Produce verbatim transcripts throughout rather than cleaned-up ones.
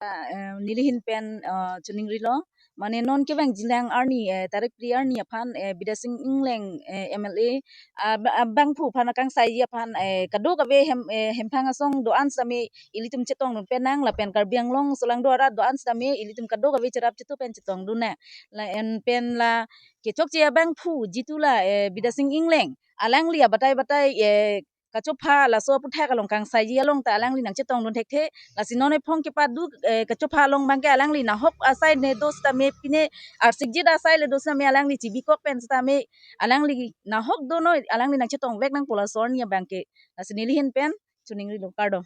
Eh, nelihin pen, eh, choningrilo. Mane non kevangjilang arni, eh, tarik phli arni aphan, eh, Bidya Sing Engleng, eh, M L A, ah, ba-, ah, bangphu aphan akangsai aphan, eh, kadokave hem, eh, hemphang asong do-an sitame ilitum chetongdun pen nang lapen Karbi Anglong solangdo arat do-an sitame ilitum kadokave cherap chetu pen chetongdun nang. La-an pen la kechokche abangphu jitu la, eh, Bidya Sing Engleng. Alangli abatai batai, eh, kachopha laso aputhak along kangsaiji along ta alangli nangchetongdun thekthe. Lasi non ephong kepadu, eh, kachopha along abangke alangli nahok asai ne do sitame pine arsikjit asai le do sitame alangli chibikok pen sitame alangli nahok do noi alangli nangchetongvek nangpo laso arni abangke. Lasi nelihin pen choningrilo, kardom.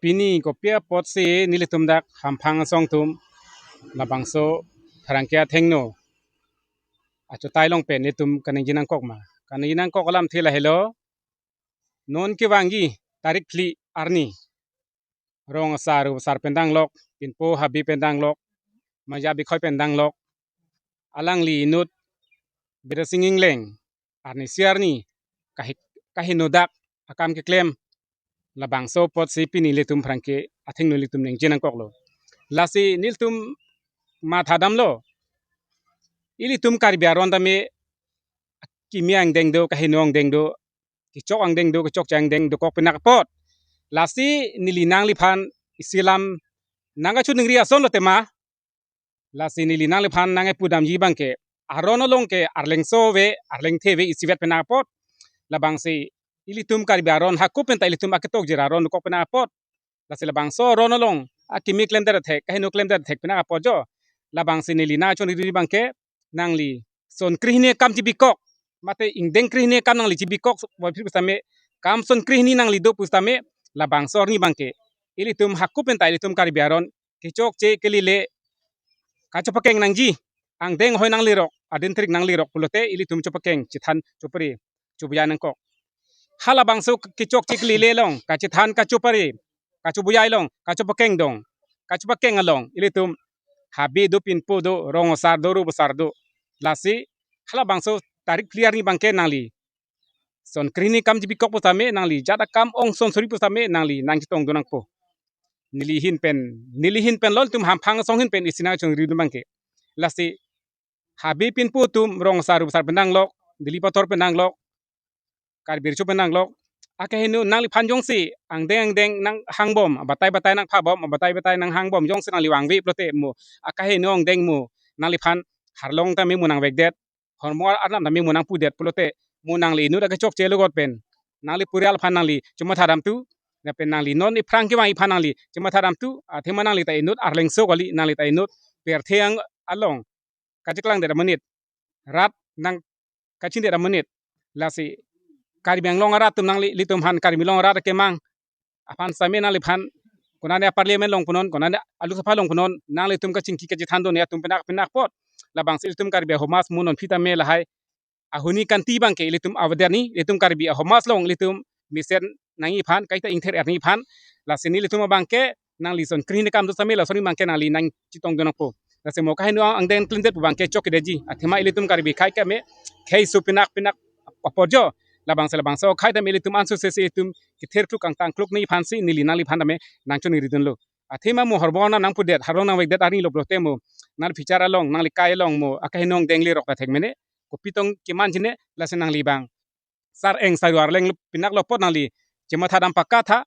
Pini kopi apotsi nelitum dak hemphang asong atum labangso pherangke athengno achotai along pen nelitum kaningje nangkok ma? Kaningje nangkok alamthe lahelo. Non kevangji tarik phli arni rong asar, rup asar pen danglok, pinpo habe pen danglok, maja bikhoi pen danglok, alangli inut Bidya Sing Engleng arnisi arni kahi-, kaheno dak akam keklem. Labangso apotsi pini ilitum pherangke athengno ilitum ningje nangkoklo. Lasi nelitum mathadamlo. Ilitum Karbi aron tame kimi angdeng do, kaheno angdeng do, kechok angdeng do, kechokche angdeng dokok pinak apot. Lasi neli nangliphan isi alam nangkachoningri asonlo tema. Lasi neli nangliphan nangkepudamji abangke aron along ke arlengso ave, arlengthe ave isivet pinak apot. Labangsi ilitum Karbi aron hako penta ilitum aketokjir aron dokok pinak apot. Lasi labangso aron along akimi klemdet thek, kaheno klemdet thek pinak apot jo. Labangsi neli nangchoningri abangke nangli son krehini akam chibikok, mate ingdeng krehini akam nangli chibikok, wapir pusitame kam son krehini nangli do pusitame labangso arni abangke ilitum hako penta ilitum Karbi aron kechokche kelile kachopakeng nangji, angdeng hoi nanglirok, adin trik nanglirok pulote ilitum chopakeng, chethan, chopare, chobuyai nangkok. Halabangso kechokche kelile along, kachethan, kachopare, kachobuyai along, kachopakeng dong, kachopakeng along ilitum habe do, pinpo do, rong asar do, rup asar do. Lasi halabangso tarik phli arni abangke nangli son krehini akam chibikok pusitame, nangli jat akam ong son suri pusitame nangli nangchetongdun nangpo. Nelihin pen, nelihin pen lo, ilitum hemphang asong ahin pen isi nangchoningridun abangke. Lasi habe pinpo atum rong asar, rup asar pen danglok, Dili Pathor pen danglok, Karbi Recho pen danglok, akaheno nangliphan jongsi angdeng angdeng nanghangbom, batai batai nangphabom, batai batai nanghangbom jongsi nangli vangve pulote mo akaheno angdeng mo nangliphan arlong tame mo nangvekdet, hormu arnam tame mo nangpudet pulote mo nangli inut akechokche logot pen nangli purial aphan nangli chomathadamthu, lapen nangli non iphrang kevang aphan nangli chomathadamthu, athema nangli ta inut arlengso kali, nangli ta inut pirthe ang along kacheklangdet amonit, rat nangkachindet amonit. Lasi Karbi Anglong arat atum nangli, ilitum aphan Karbi Anglong arat akemang aphan sitame nangliphan konane a-parliament along punon, konane alu sapha along punon, nanglitum kachingki kachethandun atum pinak pinak apot. Labangsi ilitum Karbi ahomaj mo non aphi tame lahai ahuni kanti abangke ilitum avedet ni, ilitum Karbi ahomaj along ilitum mesen nangji aphan, kaita ingther er nangji aphan. Lasi nelitum abangke nangli son krehini akam do sitame laso arni abangke nangli nangchetongdun nangpo. Lasi mo kaheno angdeng klemdet pu abangke chokcheji. Athema ilitum Karbi akhei keme, khei su pinak pinak apot jo. Labangsi labangso akhei tame ilitum anso sesi ilitum kether kluk kangtang kluk nangji aphansi neli nangliphan tame nangchoningridunlo. Athema mo hormu arnam nangpudet, arlong nangvekdet arni lo pulote mo nangli bichar along, nangli kai along mo akaheno angdeng lerok ta thek mene, kopi tong keman chine, lasi nangli abang sar eng saru arleng lo, pinak lo apot nangli chomathadam pakka tha,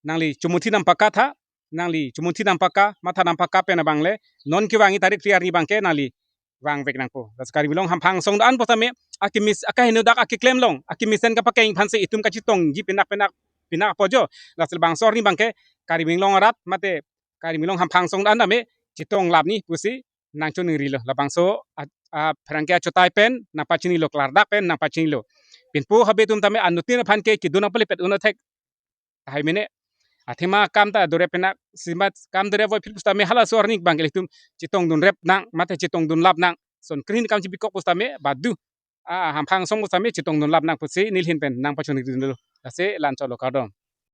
nangli chomunthidam pakka tha, nangli chomunthidam pakka, mathadam pakka pen abang le non kevangji tarik phli arni abangke nangli vangvek nangpo. Lasi Karbi Anglong hemphang asong do-an pusitame akimis, akaheno dak akeklem along akemesen kapakeng aphansi itum kachetongji pinak pinak pinak apot jo. Lasi labangso arni abangke Karbi Anglong arat mate Karbi Anglong hemphang asong do-an tame chetonglap ni pusi nangchoningrilo. Labangso a, a, pherangke achotai pen nangpachinilo, klardak pen nangpachinilo. Pinpo habe atum tame anuttin aphan ke kedun apale pet un thek tahai mene. Athema kam ta dore pinak, simat kam dore voi phil pusitame halaso arni abangke ilitum chetongdun rep nang, mate chetongdun lap nang. Son krehini akam chibikok pusitame badu, a, hemphang asong pusitame chetongdun lap nang pusi nelihin pen nangpachoningridunlo. Lasi la-anchotlo, kardom.